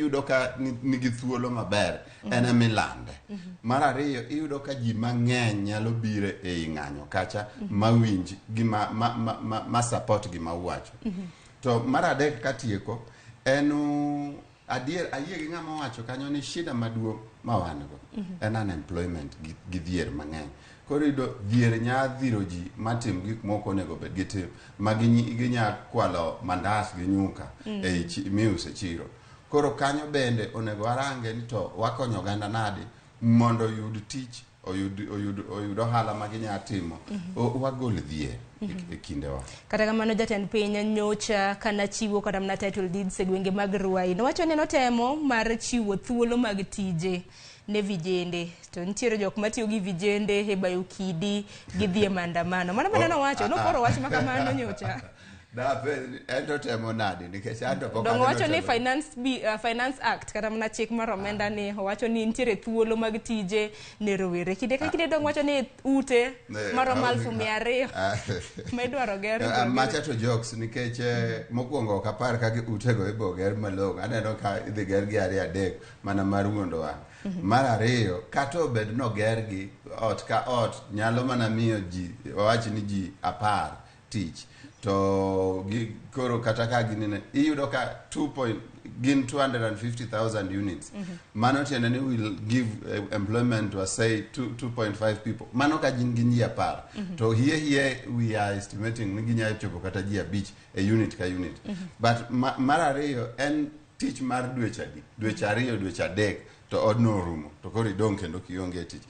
iyudo ka nigi thuolo maber en ema ilande. Mar ariyo, iyudo ka ji mang'eny nyalo biro ei ng'anyo kacha mawinj gima ma support gima uwacho. To mar adek katieko en adier ayie gi ng'ama owacho kanyo ni shida maduong' ma wan go en unemployment gi dhier mang'eny. Koro iyudo dhier nya dhiro ji matim gik mok onego bed gitim ma ginya kwalo mandas gi nyuka ei miuso e chiro. Koro kanyo bende onego warange ni to wakonyo oganda nade mondo oyud tich, oyud ohala ma ginya timo, wagol dhier e kindewa. Kata kamano, jatend piny nyocha kana chiwo kata mana title deeds e gwenge mag Ruai nowacho ni notemo mar chiwo thuolo mag tije ne vijende, to nitiere jok matiyo gi vijende e bayo kidi gidhi e maandamano. Mano bende nowacho, noporo wach ma kamano nyocha. En to temo nade? Nikech an to pok Dong aneno wacho ni temo. Finance Act kata mana chik mar omenda ni owacho ni nitiere thuolo mag tije ne rowere. Kinde ka kinde dong wacho ni ute maromo 200,000 ma idwaro ger. Ibiro ger. Macha to jokes nikech mokwongo ok apar kaka utego ibo ger malong'o. Aneno ka idhi ger gi ariyo adek mana mar wuondo wang'. Mar ariyo, kata obed nogergi, ot ka ot nyalo mana miyo ji, wawach ni ji 10 tich, to gi, koro kata ka ginene iyudo ka 2 point, gin 250,000 units. Mano tiende ni will give employment to say 2.5 people. Mano ka gin ji 10. To hie hie we are estimating ni ginyalo chopo kata ji 5 e unit ka unit. But mar ariyo en tich mar dweche adi? Dweche 2, dweche 3 to odno orumo, to koro idong' kendo kionge tich.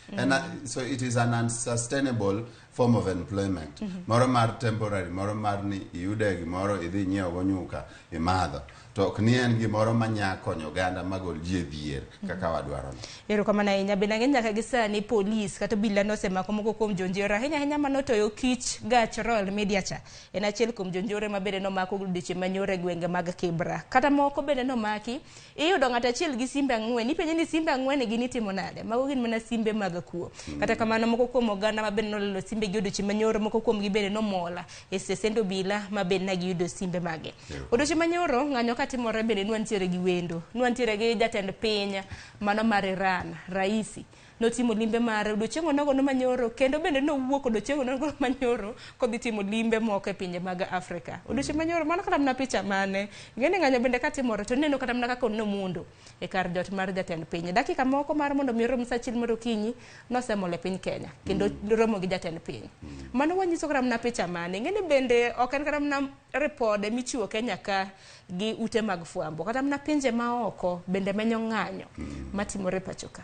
So it is an unsustainable form of employment. Moro mar temporary, moro mar ni iyude gimoro idhi inyiew go nyuka imadho. To ok ni en gimoro manya konyo oganda magol ji e dhier kaka wadwaro no. Erokamano ahinya. Bende ang'e nyaka gi sani polis kata obila nosemako moko kuom jonjore ahinya ahinya manotoyo kich gach Royal Media cha. En achiel kuom jonjore ma bende nomako odiochieng' manyoro e gwenge mag Kibra. Kata moko bende nomaki, iyudo ng'ato achiel gi simbe 4, ipenje ni simbe 4 gin itimo nade? Mago gin mana simbe mag kuo. Kata kamano moko kuom oganda ma bende nolalo simbe gi odiochieng' manyoro, moko kuom gi bende nomola e stesend obila ma bende ne giyudo simbe mage. Odiochieng' manyoro ng'anyo katimore bende nwantiere gi wendo. Nwantiere gi jatend piny mano mar Iran, Raisi. Notimo limbe mare odiochieng' onogo no manyoro, kendo bende nowuok odiochieng' onogo no manyoro kodhi timo limbe moko e pinje mag Afrika. Odiochieng' manyoro mano kata mana picha mane. Ing'e ni ng'anyo bende katimore to ineno kata mana kaka nomundo e kar jot mar jatend piny. Dakika moko mar mondo mi orom sa 1 mar okinyi nosemol e piny Kenya kendo romo gi jatend piny. Mano wanyiso kata mana picha mane. Ing'e ni bende ok en kata mana ripode michiwo Kenya ka gi ute mag fwambo. Kata mana pinje maoko bende menyo ng'anyo matimore pacho ka.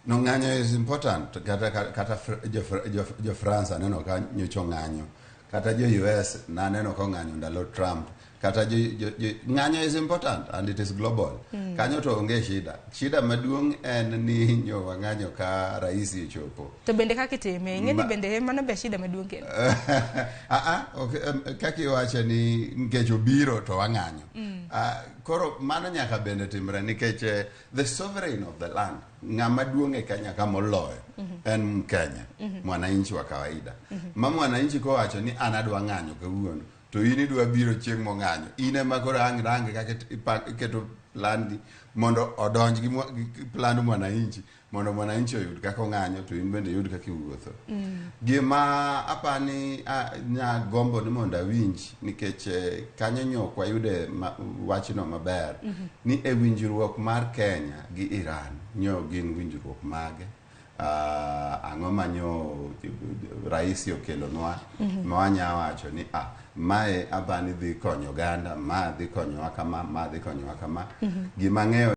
No, ng'anyo is important. Kata jo France aneno ka nyocha ng'anyo. Kata jo US naneno ka ng'anyo ndalo Trump. Kata jo ng'anyo is important and it is global. Kanyo to onge shida. Shida maduong' en ni nyo wang'anyo ka rais ochopo. To bende kaka itime, ing'e ni bende mano be shida maduong' kendo. Okay, kaka iwacho ni nikech obiro to wang'anyo. Koro mano nyaka bende timre nikech the sovereign of the land, ng'ama duong' e Kenya ka moloyo en Mkenya, mwananchi wa kawaida. Ma mwananchi kowacho ni an adwa ng'anyo kawuono, to in idwa biro chieng' mong'anyo, in ema koro ang' range kaka iketo plan mondo odonj gi plan mwananchi, mondo mwananchi oyud kaka ong'anyo, to in bende iyud kaka iwuotho. Gima apani nya gombo ni mondo awinj, nikech kanyo nyo ok wayude wachno maber, ni e winjruok mar Kenya gi Iran nyo gin winjruok mage? Ang'o ma nyo rais okelonwa ma wanya wacho ni mae apani dhi konyo oganda, ma dhi konyowa kama, ma dhi konyowa kama. Gima ang'eyo